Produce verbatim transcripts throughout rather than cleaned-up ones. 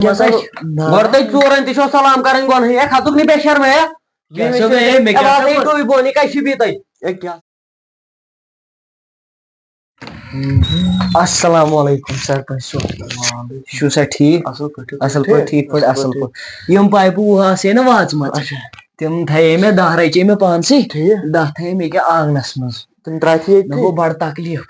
کیٛاہ سا چھِ؟ نہ۔ گۄڈٕ تۄہہِ ژورَن تہِ چھو سلام کَرٕنۍ گۄنہٕے، ہے کھَتُکھ نہٕ بے شرمے، ہے؟ کیٛاہ سا گٔے؟ ہے، مےٚ کیٛاہ سا کوٚر؟ تُہۍ بونی کَشہِ بی تۄہہِ۔ ہے، کیٛاہ؟ السلام علیکم سرپنچ صٲب۔ وعلیکم۔ چھِو سا ٹھیٖک؟ اَصٕل پٲٹھۍ۔ اَصٕل پٲٹھۍ، ٹھیٖک پٲٹھۍ، اَصٕل پٲٹھۍ۔ یِم پایپہٕ وُہ آسہٕ ہے نا واژمَژٕ، اچھا۔ تِم تھایے مےٚ، دَہ رَچے مےٚ پانسٕے، ٹھیٖک۔ دَہ تھایے مےٚ کیٛاہ آنٛگنَس منٛز۔ تِم ترٛاوتھٕے ییٚتہِ۔ مےٚ گوٚو بَڑٕ تکلیٖف۔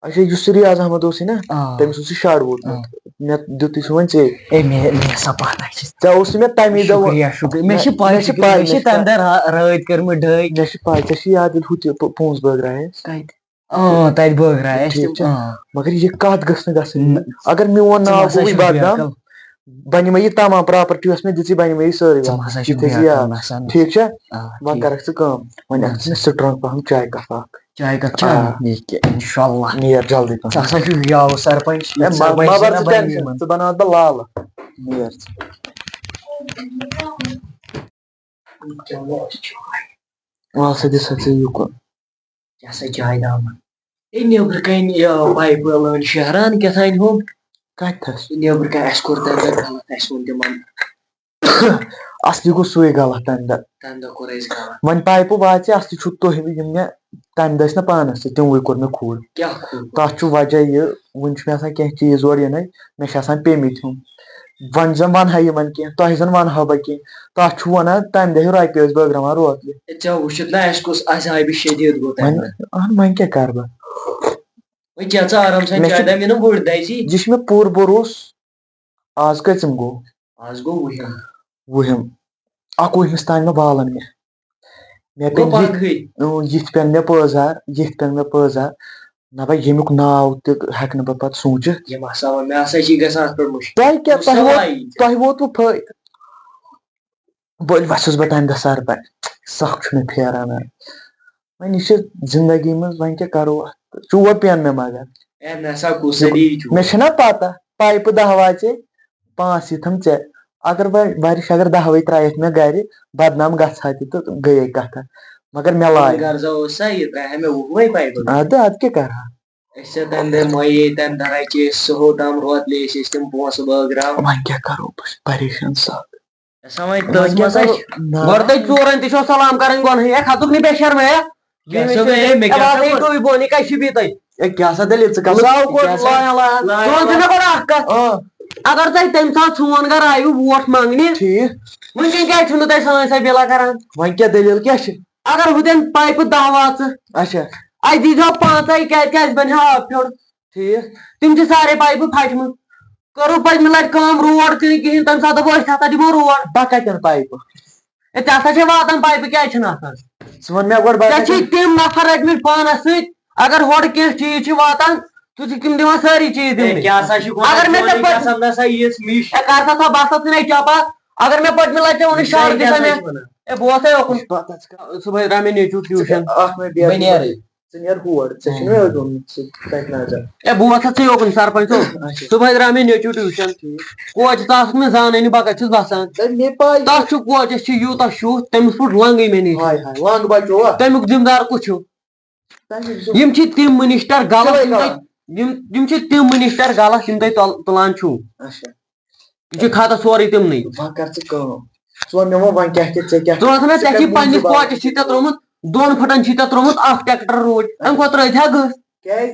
اچھا، یُس سُہ ریاض احمد اوس ہے نا، آ۔ تٔمِس اوس یہِ شڈ ووتمُت۔ آ۔ مےٚ دیُت یہِ سُہ وۄنۍ ژےٚ۔ اے، مےٚ، مےٚ سا پتہ چھِ۔ ژےٚ اوسُے مےٚ تَمی دۄہ ووٚن-، شُکریہ، شُکریہ۔ مےٚ چھِ پَے، مےٚ چھِ پَے، مےٚ چھِ تَمہِ دۄہ را-، رٲدۍ کٔرمٕتۍ ڈٲے۔ مےٚ چھِ پَے، ژےٚ چھِ یاد ییٚلہِ ہُہ تہِ پو-، پونٛسہٕ بٲگراوے اَسہِ؟ کَتہِ؟ آ، تَتہِ بٲگراوے اَسہِ ٹھیٖک تِم، چھا؟ آ۔ مگر یہِ کَتھ گٔژھ نہٕ گژھٕنۍ۔ نہ۔ اگر میون ژٕ ناو ہسا گوٚوُے چھُکھ بدنام، بیقل۔ بہٕ نِمہٕ یہِ تمام پراپرٹی یۄس مےٚ دِژٕے، بہٕ نِمہٕ یہِ سٲرٕے ژٕ واپس۔ ہسا چھُکھ یہِ تھٲیزِ بیقل یاد۔ نسا نہ۔ ٹھیٖک چھا؟ آ، وۄنۍ ٹھیٖک۔ کَرَکھ ژٕ کٲم، وۄنۍ اَنَکھ ژٕ مےٚ سٹرانگ پہم چاے کپ اکھ۔ چاے کپ چھا؟ آ۔ یہِ کہِ انشاءاللہ۔ نیر جلدی پہم۔ ژٕ ہسا چھُکھ یاوٕ سرپنچ، ہے، یہِ مہ-، سرپنچ مہ بر چھِنہ ژٕ بنی ٹینشن، یِمن۔ ژٕ بناوَتھ بہٕ لالہٕ۔ نیر ژٕ۔ وَل سا دِ سا ژٕ یُکُن۔ یہِ ہسا چاے دامن۔ ہے، نیٚبرٕ کَنۍ یہِ پایپہٕ لٲن شہران کیٛاہ تام ہُم۔ کَتہِ تھَس؟ نیٚبرٕ کَنۍ اَسہِ کوٚر تَمہِ دۄہ غلط، اَسہِ ووٚن تِمن۔ اَصلی گوٚو سُے غلط تَمہِ دۄہ۔ تَمہِ دۄہ کوٚر اَسہِ غلط۔ وۄنۍ پایپہٕ واژے، اَصلی چھُو تُہۍ یِم مےٚ تَمہِ دۄہ ٲسۍ نہ پانَس سۭتۍ، تِموٕے کوٚر مےٚ کھوٗل۔ کیٛاہ کھوٗل؟ تَتھ چھُ وجہ یہِ، وٕنہِ چھُ مےٚ آسان کینٛہہ چیٖز اورٕ یِنَے، مےٚ چھِ آسان پیٚمٕتۍ ہُم۔ وۄنۍ زَن وَنہٕ ہا یِمَن کینٛہہ، تۄہہِ زَن وَنہٕ ہا بہٕ کینٛہہ، تَتھ چھُ وَنان تَمہِ دۄہ ہیوٚو رۄپیہِ ٲسۍ بٲگراوان روتلہِ۔ ہے، ژےٚ وٕچھُتھ نہ اَسہِ کُس عذابِ شدیٖد گوٚو تَمہِ وۄنۍ دۄہ۔ اَہَن وۄنۍ کیٛاہ کَرٕ بہٕ؟ وۄنۍ کیٛاہ ژٕ آرام سان مےٚ چھُ چاے دام یِنہٕ بٔڑ دَزی؟ یہِ چھُ مےٚ پوٗرٕ بروسہٕ۔ آز کٔژِم گوٚو؟ آز گوٚو وُہِم۔ وُہِم۔ اَکوُہمِس تام مےٚ بالَن مےٚ۔ مےٚ گوٚو پیٚن یِتھ-، پنٛدہٕے۔ اۭں، یِتھ پیٚن مےٚ پٲزار، یِتھ پیٚن مےٚ پٲزار۔ نہ بہٕ ییٚمیُک ناو تہِ ہٮ۪کہٕ نہٕ بہٕ پَتہٕ سوٗنٛچِتھ۔ یِم ہسا وۄنۍ، مےٚ ہسا چھِ گژھان اَتھ پٮ۪ٹھ مُشکِل۔ تۄہہِ کیٛاہ، تۄہہِ ووت-، تۄہہِ ووتوٕ فٲیدٕ؟ بٔلۍ وَسُس بہٕ تَمہِ دۄہ سَر پٮ۪ٹھ۔ سَکھ چھُ مےٚ پھیران آز۔ وۄنۍ یہِ چھِ زِندگی منٛز، وۄنۍ کیٛاہ کَرو اَتھ؟ چوب پیٚن مےٚ مگر۔ ہے، مےٚ سا کُس سا دِیہِ چوب؟ مےٚ چھَنا پَتہ، پایپہٕ دَہ واژے، پانٛژھ یہِ تھٲم ژےٚ۔ اگر وۄنۍ ؤرِش اگر دَہ وَے ترٛایَکھ مےٚ گَرِ، بدنام گژھٕ ہا تہِ تہٕ گٔیے کَتھا۔ مگر مےٚ لایہِ۔ غرضا اوس سا یہِ ترٛایہِ ہا مےٚ وُہ وَے پایپہٕ۔ اَدٕ، اَدٕ کیٛاہ کَرٕ ہا؟ أسۍ ٲسۍ تَمہِ دۄہ مۄیے، تَمہِ دۄہ رَچے أسۍ سُہ ہُہ تام روتلے، أسۍ ٲسۍ تِم پونٛسہٕ بٲگراوان۔ وۄنۍ کیٛاہ کَرو، بہٕ چھُس پریشان سَخ۔ اَسا وۄنۍ وۄنۍ تٔژ کیٛاہ مَسا کَرو؟ چھِ۔ نہ۔ گۄڈٕ تۄہہِ ژورَن تہِ چھو سلام کَرٕنۍ گۄڈٕ۔ ہے، کھَتُکھ نہٕ بے شرمے، ہے؟ کیٛاہ چھو تُہۍ، ہے، مےٚ کیٛاہ ہے، واتَے کوٚر؟ تُہۍ بونہِ کَشہِ بی تۄہہِ۔ ہے، کیٛاہ سا دٔلیٖل؟ ژٕ کَس-، لاو گۄڈٕ کیٛاہ سا؟ لایا، لایا۔ لایا، ژٕ وَن تہٕ مےٚ لایا۔ گۄڈٕ اَکھ کَتھ۔ آ۔ اگر تۄہہِ تَمہِ ساتہٕ سون گَرٕ آیوٕ ووٹ منٛگنہِ، ٹھیٖک۔ وٕنکٮ۪ن کیٛازِ چھُو نہٕ تۄہہِ سٲنۍ سۄ بِلا کَران؟ وۄنۍ کیٛاہ دٔلیٖل کیٛاہ چھِ؟ اگر ہُتٮ۪ن پایپہٕ دَہ واژٕ، اچھا۔ اَسہِ دیٖزیو پانٛژَے، کیٛازِ کہِ اَسہِ بَنہِ ہا آب پھیوٚر۔ ٹھیٖک۔ تِم چھِ سارے پایپہٕ پھٹمٕژ۔ کٔرٕو پٔتمہِ لٹہِ کٲم، روڈ تہِ نہٕ کِہیٖنۍ، تَمہِ ساتہٕ دوٚپُو، أسۍ ہسا دِمو روڈ۔ بہٕ کَتٮ۪ن پایپہٕ؟ ہے، ژےٚ ہسا چھے واتان پایپہٕ، کیٛازِ چھِنہٕ آسان؟ ژٕ وَن مےٚ گۄڈٕ، بہٕ ژےٚ کَتٮ۪ن؟ چھِی تِم نفر رٔٹمٕتۍ پانَس سۭتۍ، اگر ہورٕ کینٛہہ چیٖز چھِ واتان، ژٕ چھِکھ تِم دِوان سٲری چیٖز ہے، دِونٕے۔ کیٛاہ سا چھُکھ اگر مےٚ وَنان، ژےٚ چٲنی پٔتۍ-، قسم نہ سا یِیٖژ مِش۔ ہے، کر سا ژٕ بَس ژٕ ژھٕنے چَپَتھ۔ اگر مےٚ پٔتمہِ لٹہِ ژےٚ ووٚنُے شہر ژےٚ دِسا کیٛاہ سا مےٚ، چھُکھ وَنان؟ ہے، بہٕ وَسَے اوکُن۔ صُبحٲے درٛاو مےٚ نیٚچوٗ ٹیوٗشن۔ اَکھ مِنٹ، بہٕ نیرٕ۔ ژٕ نیر ہور، ژےٚ چھُنہٕ مےٚ ووٚنمُت، ژٕ کَتہِ نظر؟ اے، بہٕ وَسہٕ ژٕے یوکُن سرپنچ صٲب۔ اچھا۔ صُبحٲے درٛاو مےٚ نیٚچوٗ ٹیوٗشن۔ ٹھیٖک۔ کوچہِ ژٕ آسکھ نہٕ زانٲنی بہٕ کَتہِ چھُس بَسان۔ ہے، مےٚ پَے۔ تَتھ چھُ کوچَس چھُ یوٗتاہ شُتھ، تَمِس پھُٹ لنٛگٕے مےٚ نِش۔ ہاے ہاے، لنٛگ بَچو۔ تَمیُک ذِمہٕ دار کُس چھُ؟ تَمیُک ذِمہٕ یِم چھِ تِم مِنِسٹر غلط، چلو، یِم تۄہہِ، یِم، یِم چھِ تِم مِنِسٹر غلط، یِم تُہۍ تُل-، تُلان چھِو۔ اچھا۔ یہِ چھُ کھاتہٕ سورُے تِمنٕے۔ وۄنۍ کر ژٕ کٲم۔ ژٕ وَن مےٚ وۄنۍ، وۄنۍ کیٛاہ کیٛاہ ژےٚ کیٛاہ ژٕ وَن سا مےٚ، ژےٚ ژےٚ کَمہِ چھِ پنٛنِس موٗجوٗب پاکیٹَس چھِ ژےٚ ترٛوومُت، دۄن فُٹَن چھِ ژےٚ ترٛوومُت، اَکھ ٹرٛیکٹَر روٗد، اَمہِ کھۄتہٕ ترٛٲوِتھ ہا گٔژھ۔ کیٛازِ؟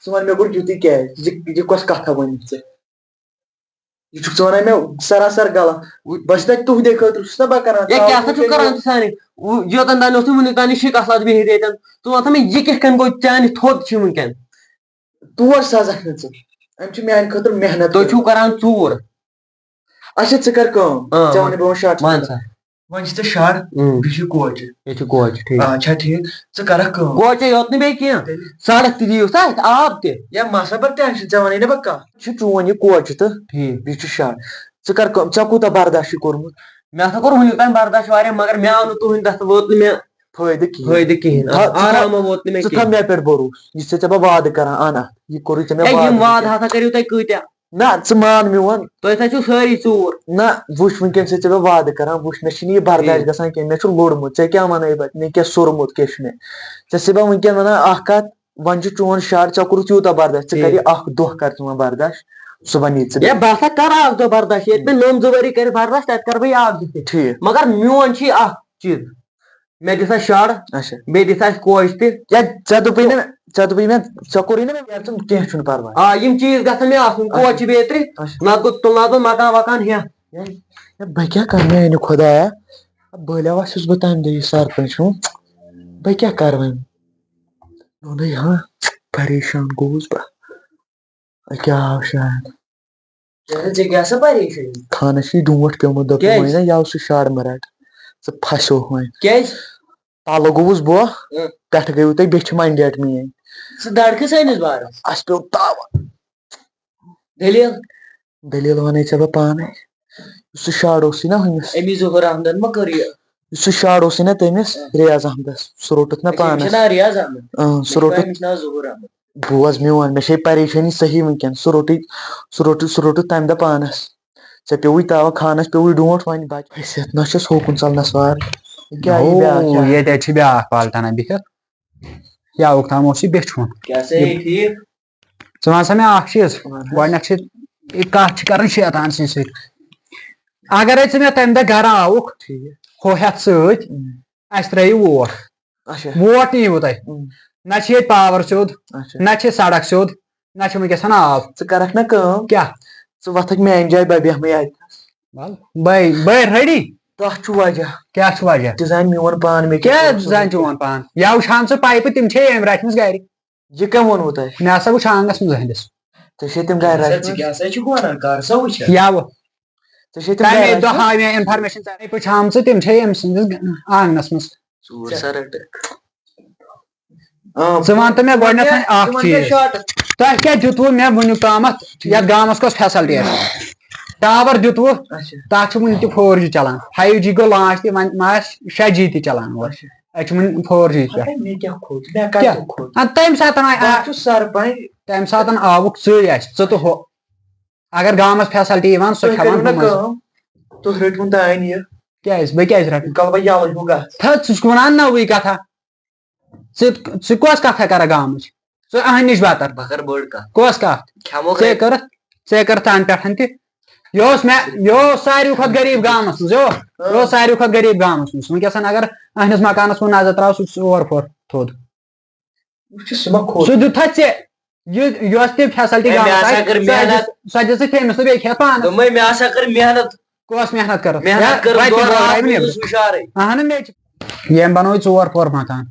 ژٕ وَن مےٚ گۄڈٕ یُتُے کیٛازِ؟ یہِ، یہِ کۄس کَتھا ؤنِتھ ژےٚ؟ یہِ چھُکھ ژٕ وَنان مےٚ سراسر غلط۔ بہٕ چھُس نہ تُہنٛدے خٲطرٕ چھُس نہ بہٕ کران۔ ہے، کیٛاہ سا چھُکھ کران ژٕ سانہِ؟ یوتَن تام اوس نہٕ وُنیُک تام یہِ شِکَس لَد بِہِتھ ییٚتٮ۪ن۔ ژٕ وَن تہٕ مےٚ، یہِ کِتھ کٔنۍ گوٚو چانہِ تھوٚد چھِ وٕنکٮ۪ن؟ تور سَزَکھ نہٕ ژٕ۔ أمۍ چھِ میٛانہِ خٲطرٕ محنت تُہۍ چھِو کٔرمٕژ۔ کران ژوٗر۔ اچھا، ژٕ کر کٲم۔ آ، ژےٚ وَن۔ وَنَے بہٕ وَنہٕ شاٹ۔ وَن سا۔ وۄنۍ چھِ ژےٚ شَڈ، اۭں۔ بیٚیہِ چھِ کوچہِ۔ ییٚتہِ چھِ کوچہِ، ٹھیٖک۔ آ، چھا ٹھیٖک؟ ژٕ کَرَکھ کٲم۔ کوچے یوت نہٕ بیٚیہِ کینٛہہ۔ تیٚلہِ؟ سڑک تہِ دِیِو سا اَتہِ، آب تہِ۔ یا مَسا بَر ٹٮ۪نشَن، ژےٚ وَنے نہ بہٕ کَتھ۔ چھُ چون یہِ کوچہِ تہٕ ٹھیٖک۔ بیٚیہِ چھُ شَڈ۔ ژٕ کَر کٲم، ژےٚ کوٗتاہ برداش چھُے کوٚرمُت؟ مےٚ ہسا کوٚر وٕنیُک تام برداش واریاہ، مگر مےٚ آو نہٕ تُہُنٛد تَتھ ووت نہٕ مےٚ فٲیدٕ کِہیٖنۍ۔ فٲیدٕ کِہیٖنۍ۔ تھا-، ژٕ تھا-، آرامہ ووت نہٕ مےٚ ژٕ تھاو کِہیٖنۍ۔ مےٚ پٮ۪ٹھ بروسہٕ۔ یہِ ژےٚ، ژےٚ بہٕ وعدٕ کران، اَن اَتھ۔ یہِ کوٚرُے ژےٚ مےٚ ہے، یِم وعدٕ وعدٕ وٕنکٮ۪ن۔ ہسا کٔرِو تُہۍ کۭتیٛاہ؟ نہ، ژٕ مان میون۔ تُہۍ ہسا چھِو سٲری ژوٗر۔ نہ، وُچھ، وٕنکٮ۪ن چھِ ژےٚ مےٚ وعدٕ کران، وُچھ، مےٚ چھُنہٕ یہِ برداش ٹھیٖک۔ گژھان کینٛہہ، مےٚ چھُ لوٚڑمُت، ژےٚ کیٛاہ وَنَے بہٕ، مےٚ کیٛاہ سوٚرمُت کیٛاہ چھُ مےٚ؟ ژےٚ چھُسَے بہٕ وٕنکٮ۪ن وَنان اَکھ کَتھ، وۄنۍ چھُ چون شَڈ، ژےٚ کوٚرُتھ یوٗتاہ برداش، ژٕ کَر ٹھیٖک۔ یہِ اَکھ دۄہ کَر ژٕ وۄنۍ برداش، صُبحن یی ژٕ ہے، بہٕ ہسا کرٕ اکھ دۄہ برداش، ییٚتہِ مےٚ نوٚم زٕ ؤری کرِ برداش، تتہِ کرٕ بہٕ یہِ اکھ دۄہ تہِ۔ ٹھیٖک۔ مگر میون چھُ یہِ اکھ چیٖز، مےٚ دِ سا شڈ، اچھا۔ بیٚیہِ دِ سا اَسہِ کوچہِ تہِ۔ یا ژےٚ دوٚپُے نہٕ مےٚ، ژےٚ دوٚپُے مےٚ، ژےٚ کوٚرُے نہٕ مےٚ یارٕ، ژٕ کینٛہہ چھُنہٕ پرواے۔ آ، یِم چیٖز گژھن مےٚ آسٕنۍ، اچھا۔ کوچہِ بیترِ، اچھا۔ نتہٕ گوٚو تُلناو بہٕ مکان وکان ہیٚتھ۔ ہے، بہٕ کیٛاہ کرٕ میانہِ خۄدایا؟ بٲلیوا چھُس بہٕ تمہِ دۄہ یہِ سرپنچ ہُم۔ بہٕ کیٛاہ کرٕ وۄنۍ؟ دوٚپُن، ہاں، پریشان گوٚوُس بہٕ۔ کیٛاہ آو شاید؟ کیٛازِ ژےٚ کیٛاہ سا پریشٲنی؟ خانس چھُے ڈونٛٹھ پیومُت، دوٚپُن، کیٛازِ؟ وۄنۍ نا یاو سُہ شاڈ مرٹ، ژٕ پھسیوکھ وۄنۍ۔ کیٛازِ؟ پلو گوٚوُس بہٕ، اۭں۔ پٮ۪ٹھٕ گٔیوٕ تۄہہِ بیٚچھِ منڈیٹ میٲنۍ۔ ژٕ دڑکہٕ سٲنِس بارس۔ اَسہِ پیوٚو تاوان۔ دٔلیٖل؟ دٔلیٖل وَنے ژےٚ بہٕ پانے۔ یُس سُہ شاڈ اوسُے نا ہُمِس، أمی ظہور احمدن ما کٔر یہِ؟ یُس سُہ شاڈ اوسُے نا تٔمِس، ریاض احمدس، سُہ روٚٹُتھ نا أمِس چھُ پانس۔ ناو ریاض احمد۔ اۭں، سُہ روٚٹُتھ۔ أمِس ناو ظہور احمد۔ بوز میون، مےٚ چھے پریشٲنی صحیح وٕنکیٚن۔ سُہ روٚٹٕے، سُہ روٚٹٕے، سُہ روٚٹُتھ تَمہِ دۄہ پانس۔ ژےٚ پیوٚوُے تاوٕ خانس، پیوٚوُے ڈونٛٹھ، وۄنۍ بچ پھٔسِتھ۔ نہ چھُس ہوکُن ژلنس وار۔ کیٛاہ یی بیٛاکھ نو، شاڈ؟ ییٚتہِ چھِ بیٛاکھ پالٹنا بِہِتھ۔ یاوُک تام اوس یہِ بیٚچھُن۔ کیٛاہ سا یہِ ٹھیٖک؟ ژٕ وَن سا مےٚ اَکھ چیٖز، وَن حظ۔ گۄڈٕنٮ۪تھ چھِ یہِ کَتھ چھِ کَرٕنۍ شیطان سٕنٛدۍ سۭتۍ۔ اگرے ژٕ مےٚ تَمہِ دۄہ گَرٕ آوُکھ، ٹھیٖک۔ ہُہ ہٮ۪تھ سۭتۍ، اۭں۔ اَسہِ ترٛٲیِو ووٹ۔ اچھا۔ ووٹ نِیِو تۄہہِ۔ اۭں۔ نہ چھِ ییٚتہِ پاور سیوٚد، اچھا۔ نہ چھِ سڑک سیوٚد، نہ چھِ وٕنکیٚس آب۔ ژٕ کرکھ نا کٲم؟ کیٛاہ؟ ژٕ وۄتھکھ میانہِ جایہِ، بہٕ بیٚہمہٕ ییٚتہِ۔ بل، بے، بے ریڈی۔ تتھ چھُ وجہ۔ کیٛاہ چھُ وجہ؟ ڈیزاین میون پان مےٚ کیٛاہ کوٚرمُت سُہ زن چون پان؟ یَوٕ چھان ژٕ پایپہٕ، تِم چھے أمۍ رچھمٕژ گرِ۔ یہِ کٔمۍ ووٚنوُ تۄہہِ؟ مےٚ ہسا وٕچھ آنگنس منٛز أہنٛدِس۔ ژےٚ چھے تِم گرِ ژٕ رچھمٕژ؟ کیٛاہ سا چھُکھ وَنان؟ کر سا وٕچھ۔ یَوٕ۔ ژےٚ چھے تِم گرِ تَمے دۄہ رچھمٕژ؟ ہاو مےٚ انفارمیشن، پایپہٕ چھام ژٕ، تِم چھے أمۍ سٕنٛدِس آنگنس منٛز۔ ژوٗر سا رٹکھ۔ آ، ژٕ وَن تہٕ مےٚ گۄڈٕنٮ۪تھ وۄنۍ اکھ ژٕ وَن مےٚ شاٹس۔ تۄہہِ کیٛاہ دیُتوُ مےٚ وٕنیُک تامَتھ یَتھ گامَس کۄس فیسلٹی آسہِ؟ ٹاور دیُتوُ، اچھا۔ تَتھ چھُ وٕنہِ تہِ فور جی چلان، فایو جی گوٚو لانچ تہِ، وۄنۍ ما آسہِ شےٚ جی تہِ چلان اورٕ۔ اچھا۔ اَتہِ چھُ وٕنہِ فور جی پٮ۪ٹھ۔ ہَے، مےٚ کیٛاہ کھوٚت؟ مےٚ کَتہِ کیٛاہ؟ کھوٚت؟ اَدٕ تَمہِ ساتہٕ آے، بہٕ چھُس سرپنچ۔ تَمہِ ساتہٕ آوُکھ ژٕے اَسہِ، ژٕ تہٕ ہُہ۔ اگر گامَس فیسلٹی یِوان، سۄ تُہۍ کھٮ۪وان کٔرِو نا ہُمَن۔ کٲم، تُہۍ رٔٹِو دانہِ یہِ۔ کیٛازِ؟ بہٕ کیٛازِ رَٹہٕ؟ یہِ کَلہٕ بہٕ یَلہٕ ہیوٗ گژھ۔ تھٔد، ژٕ چھُکھ وَنان نٔوٕے کَتھا۔ ژٕ، ژٕ کۄس کَتھا کَران گامٕچ؟ ژٕ اَہَن نِش بَتَر۔ بہٕ کَرٕ بٔڑ کَتھ۔ کۄس کَتھ؟ کھٮ۪مو ژےٚ کٔرٕتھ، ژےٚ کٔرٕتھ تَنہٕ پٮ۪ٹھ تہِ۔ یہِ اوس مےٚ، یہِ اوس ساروی کھۄتہٕ غریٖب گامَس منٛز، یہِ اوس، یہِ اوس ساروی کھۄتہٕ غریٖب گامَس منٛز۔ وٕنکیٚس اگر أہنِس مکانَس کُن نظر ترٛاو، سُہ چھُ اور پھوٚر تھوٚد۔ وٕچھ، سُہ ما کھوٚت؟ سُہ دیُتتھ ژےٚ۔ یہِ، یۄس تہِ فیسلٹی ہے، مےٚ گامَس ہسا آسہِ، کٔر سۄ محنت۔ دِژ-، سۄ دِژٕتھ تٔمِس تہٕ بیٚیہِ کھٮ۪تھ پانَس۔ دوٚپمَے، مےٚ ہسا کٔر محنت۔ کۄس محنت کٔرٕتھ؟ محنت یا کٔر رۄپیہِ دۄہ دۄہ راتھ آیہِ نہٕ گوٚو نیٚبرٕ۔ سُہ شارٕے۔ اہنہٕ مےٚ چھِ، ییٚمۍ بنوو ژور پور مکان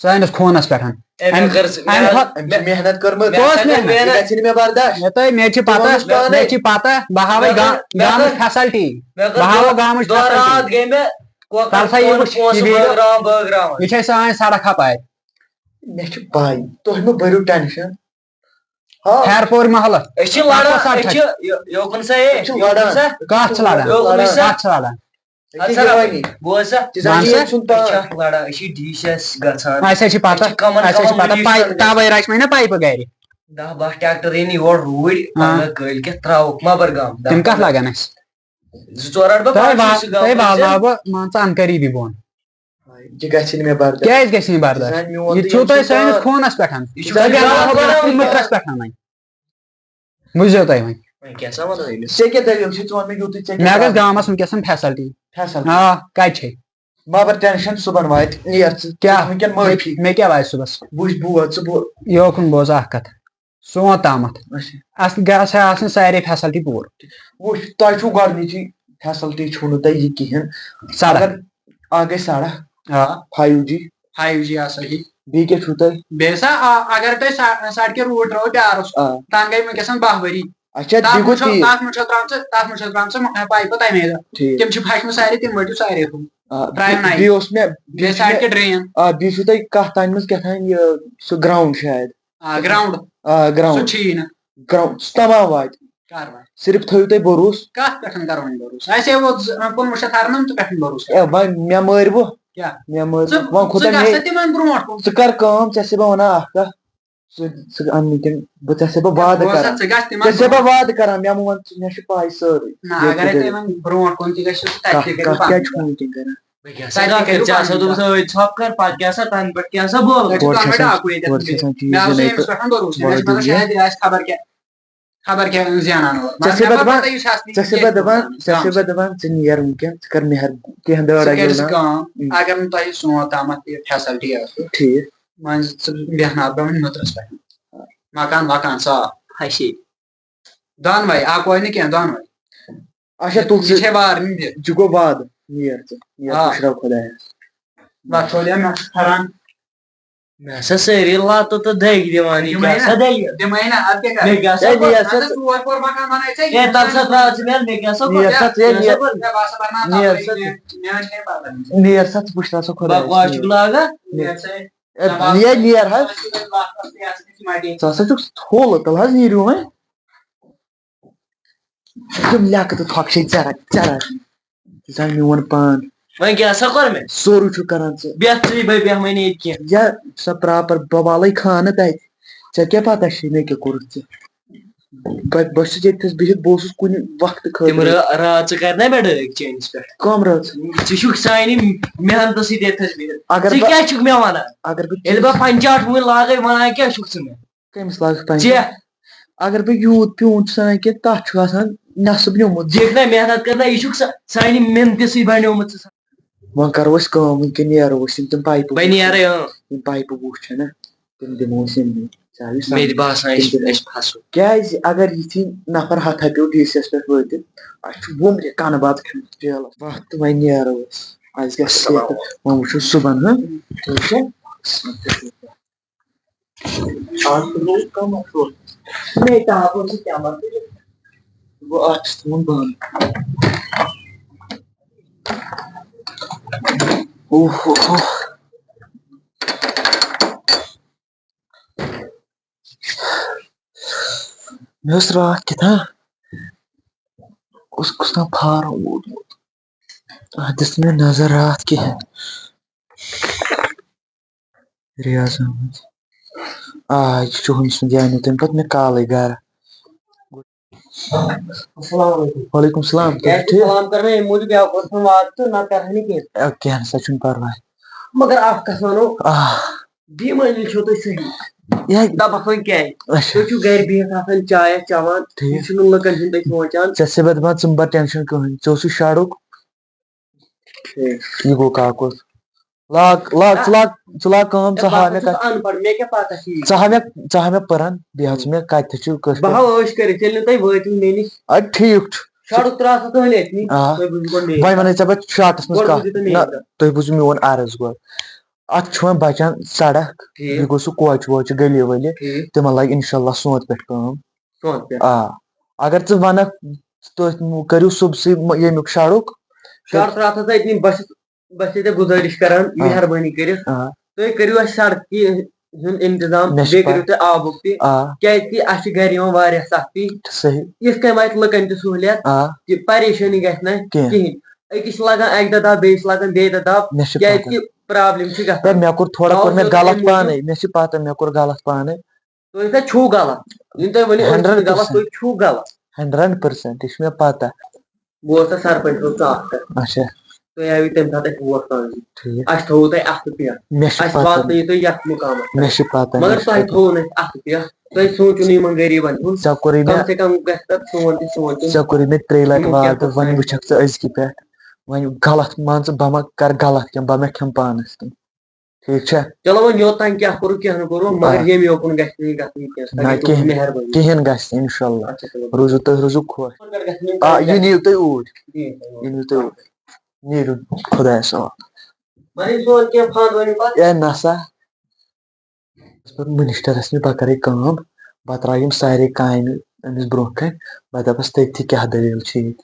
سٲنِس خوٗنس پٮ۪ٹھ۔ ہے، مےٚ اَمہِ، کٔر اَمہِ محنت۔ کھۄتہٕ أمۍ چھِ محنت کٔرمٕژ۔ مےٚ کۄس ہسا کٔر محنت؟ یہِ محنت۔ گژھِ نہٕ مےٚ برداش۔ مےٚ تۄہہِ، مےٚ چھِ پتہ، دوٚپمَس پانَے۔ مےٚ چھِ پتہ، بہٕ ہاوے مےٚ گا-، کٔر، مےٚ گامٕچ کٔر، فیسلٹی۔ مےٚ کٔر بہٕ ہاوو دۄہ، گامٕچ دۄہ فیسلٹی۔ راتھ گٔے مےٚ کۄکر تَلہٕ سا یہِ کھٮ۪وان وٕچھ، یہِ پونٛسہٕ ویٖڈیو۔ بٲگراوان، بٲگراوان۔ یہِ چھےٚ سٲنۍ سڑک ہپارِ۔ مےٚ چھِ پَے، تُہۍ مہٕ بٔرِو ٹٮ۪نشن۔ ہا۔ ہیرپور محلہٕ۔ أسۍ چھِ تَتھ لڑان، کۄس سڑک أسۍ چھِ؟ چھِ یہِ-، یوکُن سا ہے، أسۍ چھِ یوکُن لڑان۔ سا۔ کَتھ چھِ لڑان؟ یوکُن سا۔ کَتھ چھِ لڑان؟ أکیٛاہ اَدٕ یہِ وَنہِ۔ بوز سا۔ ژٕ زَن وَن یہِ سا۔ ییٚتہِ ژھُن أسۍ چھِ تام۔ اَتھ لڑان، أسۍ چھِ ڈی سی یَس گژھان۔ اَسہِ حظ چھِ پتہ، أسۍ چھِ کَمَن اَسہِ حظ چھِ کَمَن پتہ، منِسٹرَن پَے-، گژھان۔ تَوَے رَچہِ مےٚ نا پایپہٕ گرِ۔ دَہ باہ ٹریکٹر یِن یور روٗدۍ، آ۔ پگاہ کٲلۍ کٮ۪تھ ترٛاوُکھ مَبر گام۔ دَہ تِم کَتھ پنٛداہ۔ لگن اَسہِ؟ زٕ ژور رَٹہٕ بہٕ تۄہہِ پانسٕے وا-، سُہ تۄہہِ گام والناو پَتہٕ۔ بہٕ، مان ژٕ، اَنکَریٖبی بۄن۔ یہِ گژھِ نہٕ مےٚ برداش۔ کیٛازِ گژھِ نہٕ یہِ برداش؟ زَن میون یہِ تہٕ چھُو یِم تۄہہِ چھِ سٲنِس پانہٕ۔ خوٗنَس پٮ۪ٹھ۔ یہِ چھُ تۄہہِ خۄداے گژھِ پانہٕ نہٕ کران۔ مٕٹرَس پٮ۪ٹھ اَنٕنۍ۔ بوٗزِو تُہۍ وۄنۍ۔ وۄنۍ کیٛاہ سا وَنو أمِس؟ ژےٚ کیٛاہ دٔلیٖل چھِ؟ ژٕ وَن مےٚ یُتُے، ژےٚ کیٛاہ مےٚ گژھِ پرابلم؟ گامَس وٕنکیٚس فیسلٹی۔ فیسلٹی۔ آ، کَتہِ چھے؟ مَبر ٹٮ۪نشن، صُبحن واتہِ، نیر ژٕ۔ کیٛاہ؟ وٕنکٮ۪ن مےٚ، معٲفی۔ مےٚ کیٛاہ واتہِ صُبحَس؟ بوٗزِ بوز ژٕ بوز۔ یوکُن بوز اَکھ کَتھ۔ سون تامَتھ۔ اچھا۔ اَصل گژھِ آسٕنۍ سارے فیسلٹی پوٗرٕ۔ وٕچھ، تۄہہِ چھُو گۄڈٕنِچی فیسلٹی چھُو نہٕ تۄہہِ یہِ کِہیٖنۍ۔ سڑک۔ اگر اَکھ گٔے سڑک، آ۔ فایو جی، فایو جی آسا یہِ۔ بیٚیہِ کیٛاہ چھُو تۄہہِ؟ بیٚیہِ سا، آ، اگر تۄہہِ سا-، سڑکہِ روٗٹ ترٛٲو پیارَس، آ۔ تَنہٕ گٔے وٕنکیٚس باہ ؤری۔ اچھا، تَتھ بیٚیہِ منٛز گوٚو چھُ، تی۔ تَتھ منٛز چھُ ترٛامژٕ، تَتھ منٛز چھُ ترٛامژٕ پایپہٕ تَمے دۄہ۔ ٹھیٖک۔ تِم چھِ پھٹمٕتۍ سارے، تِم مٔٹِو سارے ہُم۔ آ، ترٛایو نَے۔ بیٚیہِ اوس مےٚ، بیٚیہِ بیٚیہِ چھُ سڑکہِ مےٚ، ڈرین۔ آ، بیٚیہِ چھُو تۄہہِ کَتھ تانۍ منٛز کیٛاہ تام یہِ، سُہ گراوُنٛڈ شاید۔ آ، گراوُنٛڈ۔ آ، سُہ گراوُنٛڈ۔ چھُ یی نہٕ۔ گراوُنٛڈ، سُہ تمام واتہِ۔ کَر وۄنۍ؟ صرف تھٲیِو تُہۍ بروسہٕ۔ کَتھ پٮ۪ٹھ کَرو وۄنۍ بروسہٕ؟ اَسہِ ہے ووت زٕ-، کُنوُہ شیٚتھ اَرنَمتہٕ پٮ۪ٹھ بروسہٕ۔ اے، وۄنۍ مےٚ مٲرۍ وٕ۔ کیٛاہ؟ مےٚ مٲرۍ ژٕ، وٕ۔ وۄنۍ ژٕ کوٗتاہ گژھ مے-، سا تِمن برونٛٹھ کُن۔ ژٕ کر کٲم، ژےٚ چھِ بہٕ وَنان اَکھ کَتھ۔ ژٕ، ژٕ اَن نہٕ تِم، بہٕ ژےٚ چھِ بہٕ وعدٕ بوز سا، کران۔ ژٕ گژھ تِمن ژےٚ چھِ بہٕ برونٛٹھ۔ وعدٕ کران، مےٚ مہٕ وَن ژٕ، مےٚ چھِ پَے سٲرٕے۔ نہ، ییٚتہِ اگرے کیٛاہ تُہۍ وۄنۍ برونٛٹھ کُن تہِ گژھِو، تہٕ تَتہِ کَتھ، تہِ کٔرِو کَتھ کیٛاہ چھُ پَنُن۔ وٕنکیٚن کران؟ بہٕ کیٛاہ سا کَرٕ؟ ژےٚ ہسا دوٚپُتھ أتھۍ ژھۄپہٕ کَر، پَتہٕ کیٛاہ سا تَنہٕ پٮ۪ٹھ کیٛاہ سا بولان؟ تۄہہِ چھُو گۄڈٕ چھِ تَمہِ آسان، ڈاکوٗ ییٚتٮ۪تھ گۄڈٕ چھِ تھٲومٕتۍ۔ آسان چیٖز مےٚ آو یہِ سُہ نَے أمِس پٮ۪ٹھ بروسہٕ، گۄڈٕ مےٚ چھُ باسان دیُن یہِ۔ شاید یہِ آسہِ خبر کیٛاہ۔ خبر کیٛاہ زینان اوس۔ ژےٚ چھے مگر بہٕ دَپان، پَتہٕ یُس اَصلی ژےٚ چھے کیس بہٕ دَپان، اوس ژےٚ چھے آمُت۔ بہٕ دَپان، ژٕ نیر وٕنکیٚن، ژٕ کر مہربٲنی، کینٛہہ دٲڑا ژٕ کٔرۍ زِ گِنٛدناو۔ کٲم، اۭں۔ اگر نہٕ تۄہہِ سون تامَتھ یہِ فیسلٹی ٲسٕو، ٹھیٖک۔ وۄنۍ ژٕ بیٚہناو بہٕ وۄنۍ نُترَس پٮ۪ٹھ۔ مکان وکان صاف۔ ہشی۔ دۄنوَے، اَکوے نہٕ کینٛہہ، دۄنوَے۔ اچھا، تُل یہِ ژٕ، چھے وارنِنٛگ دِتھ۔ یہِ گوٚو وعدٕ، نیر ژٕ، نیر آ۔ پُشراو خۄدایَس۔ وۄتھ کھول یا مےٚ پھٮ۪رَن۔ مےٚ ہسا سٲری لاتہٕ تہٕ دٔگۍ دِوان، یہِ دِمَے کیٛاہ سا نہ۔ دٔلیٖل؟ دِمَے نہ، اَدٕ کیٛاہ مےٚ کَرٕ؟ کیٛاہ سا ہے، کوٚر؟ نیر سا ژٕ ژٕ ژور پور مکان بَنٲے ژےٚ، ہے، تَمہِ ساتہٕ ترٛاو ژٕ مےٚ، مےٚ کیٛاہ سا کوٚر؟ نیر سا ژٕ، ہے، مےٚ کیٛاہ سا نیر۔ کوٚر؟ مےٚ باسان پَرناو نیر تَپٲری، سا۔ مےٚ مےٚ وٕچھ ہے پَتہٕ۔ نیر سا ژٕ پُشراو سا خۄدایَس۔ بکواس چھُکھ لاگان۔ نیر سا۔ ہے، نیر، نیر حظ۔ ژٕ ژٕ ہسا چھُکھ ژھوٚل، تَلہٕ حظ نیٖرِو وۄنۍ۔ تِم لیٚکہٕ تہٕ تھۄکھ چھے ژےٚ رَٹھ، ژےٚ رَٹھ۔ ژٕ زَن میون پان۔ وۄنۍ کیٛاہ سا کوٚر مےٚ؟ سورُے چھُکھ کران ژٕ۔ بیٚہہ ژٕے، بہٕ بیٚہمَے نہٕ ییٚتہِ کینٛہہ۔ یا سۄ پراپر بوالٕے خانہٕ تَتہِ۔ ژےٚ کیٛاہ پتہ چھے مےٚ کیٛاہ کوٚرُتھ ژےٚ؟ بہٕ بہٕ چھُس ییٚتہِ تھَس بِہِتھ، بہٕ اوسُس کُنہِ وقتہٕ تِم خٲطرٕ۔ را- راتھ ژٕ کر نہ مےٚ ڈٲکۍ چٲنِس پٮ۪ٹھ؟ کم رٲژ؟ ژٕ چھُکھ سانہِ محنتہٕ سۭتۍ ییٚتہِ تھَس بِہِتھ۔ اگر ژٕ بہٕ کیٛاہ چھُکھ مےٚ وَنان؟ اگر بہٕ ییٚلہِ بہٕ پنچاٹھ وُنہِ لاگے وَنان کیٛاہ چھُکھ ژٕ مےٚ؟ کٔمِس لاگکھ پنچ؟ ژےٚ اگر بہٕ یوٗت پیوٗنت چھُس انان کینٛہہ، تتھ چھُ آسان نٮ۪صٕب نیومُت۔ دیکھ نہ محنت کرنا، یہِ چھُکھ سا- سانہِ محنتہِ سۭتۍ بنیومُت ژٕ۔ وۄنۍ کرو أسۍ کٲم، وٕنکیٚن نیرو أسۍ یِم تِم پایپہٕ بہٕ وٕچھ۔ نیرے اۭں۔ یِم پایپہٕ وٕچھ چھِ نہ، تِم دِمو أسۍ یِمنٕے۔ ژےٚ آوٕے سمجھ؟ مےٚ تہِ باسان أسۍ تِم دِمو۔ أسۍ پھسو۔ کیازِ اگر یِتھی نفر ہتھا پیوٚو ڈی سی یس پٮ۪ٹھ وٲتِتھ، اسہِ چھُ وُمرِ کنہٕ بتہٕ کھیوٚمُت جیلس۔ وقت وۄنۍ نیرو أسۍ، اسہِ گژھِ سیف۔ وۄنۍ وٕچھو صُبحن، ہاں؟ ٹھیٖک چھا؟ آز روٗد کم اَصٕل۔ مےٚ تہِ آو سُہ کیٛاہ مطلب؟ گوٚو اَتھ چھُ تھوٚومُت بنٛد۔ اوہ، اوہ، اوہ۔ مےٚ اوس راتھ کیٛاہ تام، اوس کُس تام فارم ووتمُت۔ اَتھ دِژ نہٕ مےٚ نظر راتھ کِہیٖنۍ۔ ریاض احمد۔ آ، یہِ چھُ ہُمۍ سُنٛد، یہِ اَنیو تَمہِ پَتہٕ مےٚ کالٕے گَرٕ۔ السلام علیکم۔ وعلیکم السلام، تُہۍ کیٛاہ چھِو چھِ ٹھیٖک؟ سلام کران؟ اَمہِ موٗجوٗب یا اوس نہٕ وعدٕ تہٕ نہ کرہا نہٕ کینٛہہ۔ اے، کینٛہہ نہ سا چھُنہٕ پَرواے۔ مگر اَکھ کَتھ وَنو، آ، بے مٲنی چھو تُہۍ صحیح۔ یہِ دَپَکھ وۄنۍ کیٛازِ؟ اچھا۔ تُہۍ چھِو گرِ بِہِتھ آسان، چاے اَتھ چٮ۪وان، ٹھیٖک۔ یہِ چھُنہٕ لُکَن ہُنٛد تُہۍ سونٛچان۔ ژےٚ سۭتۍ بہٕ دَپان، ژٕ مہٕ بَر ٹٮ۪نشَن کٕہٕنۍ، ژےٚ اوسُے شَڈُک۔ ٹھیٖک۔ یہِ گوٚو کاکُس۔ لاگ، لاگ، ژٕ لاگ، ژٕ لاگ کٲم، ژٕ ہاو مےٚ کَتہِ، اَن پَڑھ، مےٚ کیٛاہ پَتہ چھِ یہِ؟ ژٕ ہاو مےٚ، ژٕ ہاو مےٚ پٔران، بیٚیہِ ہاو ژٕ مےٚ کَتہِ تہِ چھُ کٲشِر بہٕ پٲٹھۍ۔ ہاو عٲش کٔرِتھ، ییٚلہِ نہٕ تُہۍ وٲتِو مےٚ نِش۔ اَدٕ ٹھیٖک چھُ۔ شَڈُک ترٛاو سا تُہۍ أتھۍ نٕے، آ۔ تُہۍ بوٗزِو گۄڈٕ میٛٲنۍ وۄنۍ کَتھ۔ وَنے ژےٚ بہٕ شاٹَس منٛز گۄڈٕ کَتھ۔ بوٗزِو تُہۍ نہ، میٛٲنۍ کَتھ۔ تُہۍ بوٗزِو میون عرض گۄڈٕ۔ اَتھ چھُ وۄنۍ بَچان سڑک، ٹھیٖک۔ یہِ گوٚو سُہ کوچہِ ووچہِ گلی ؤلی، ٹھیٖک۔ تِمَن لَگہِ اِنشاء اللہ سونٛتہٕ پٮ۪ٹھ کٲم۔ سونٛتہٕ پٮ۪ٹھ۔ آ، اگر ژٕ وَنَکھ، تُہۍ کٔرِو صُبسٕے مہٕ-، ییٚمیُک سڑُک۔ شَڈ ترٛاو سا تُہۍ أتنٕے، بہٕ چھُس، بہٕ چھُس ژےٚ گُزٲرِش کران، آ۔ مہربٲنی کٔرِتھ۔ آ۔ تُہۍ کٔرِو اَسہِ سڑکہِ ہُنٛد انتظام، مےٚ چھِ بیٚیہِ پَے۔ کٔرِو تُہۍ آبُک تہِ، آ، کیٛازِ کہِ اَسہِ چھِ گرِ یِوان واریاہ سختی۔ صحیح۔ یِتھ کٔنۍ واتہِ لُکن تہِ سہوٗلیت، آ، کہِ پریشٲنی گژھِ نہٕ کینٛہہ۔ کِہینۍ۔ أکِس چھِ لگان اَکہِ دۄہ دب، بیٚیِس چھِ لگان بیٚیہِ دۄہ دب، مےٚ چھِ کیٛازِ پَتہ۔ کہِ پرابلم چھِ ہے، گژھان۔ مےٚ کوٚر تھوڑا، کوٚر مےٚ باوجود غلط اَمہِ موٗجوٗب پانَے، مےٚ چھِ پَتہ، مےٚ کوٚر غلط پانَے۔ تُہۍ چھِو غلط، یِم تۄہہِ ؤنِو، أسۍ چھِنہٕ ہنڈریڈ غلط، پٔرسنٹ۔ تُہۍ چھِو غلط۔ ہنڈریڈ پٔرسنٹ، یہِ چھُ مےٚ پَتہ۔ بہٕ اوسُس سرپنچ صٲب ژٕ اَکھ کَتھ۔ اچھا۔ تُہۍ آیوٕ تَمہِ ساتہٕ اَسہِ ووٹ ترٛاونہِ۔ ٹھیٖک۔ اَسہِ تھوٚووُ تۄہہِ اَتھٕ پٮ۪ٹھ۔ مےٚ چھِ اَسہِ پَتہ۔ واتنٲیِو تُہۍ یَتھ مُقامَس پٮ۪ٹھ۔ مےٚ چھِ پَتہ، مگر مےٚ چھِ تۄہہِ پَتہ۔ تھوٚوُ نہٕ اَسہِ اَتھٕ پٮ۪ٹھ۔ تۄہہِ سونٛچُو نہٕ یِمَن غریٖبَن ہُنٛد۔ ژےٚ کوٚرُے کم مےٚ، سے کم گژھِ تَتھ سونٛچُن، سونٛچُن۔ ژےٚ کوٚرُے مےٚ ترٛیٚیہِ لَٹہِ یِمو کیٛاہ وعدٕ، کوٚر وۄنۍ سانہِ وٕچھَکھ ژٕ أزکہِ پٮ۪ٹھ۔ وۄنۍ غلط مان ژٕ، بہٕ ما کَرٕ غلط کینٛہہ، بہٕ ما کھٮ۪مہٕ پانَس تہِ۔ ٹھیٖک چھا؟ چلو وۄنۍ یوٚتام کیٛاہ کوٚرُو، کینٛہہ نہٕ کوٚرُو، مگر آ۔ نہ، گٔے تُہٕنٛز کِہیٖنۍ، مہربٲنی۔ کِہیٖنۍ گژھِ نہٕ، اِنشاء اللہ۔ اچھا، چلو۔ روٗزِو تُہۍ، روٗزِو خۄش۔ گژھِ نہٕ یِم آ، کَرٕنۍ یہِ نِیِو تُہۍ اوٗرۍ، کینٛہہ۔ یہِ نِیِو تُہۍ اوٗرۍ۔ نیٖرِو خۄدایَس حوالہٕ۔ وۄنۍ ییٚلہِ سون کینٛہہ فنٛڈ وۄنۍ پَتہٕ۔ اے نہ سا، منسٹرس نِش بہٕ کرے کٲم، بہٕ ترٛاوٕ یِم سارے کامہِ أمِس برونٛہہ کَنہِ، بہٕ دَپَس تٔتھی کیٛاہ دٔلیٖل چھِ ییٚتہِ۔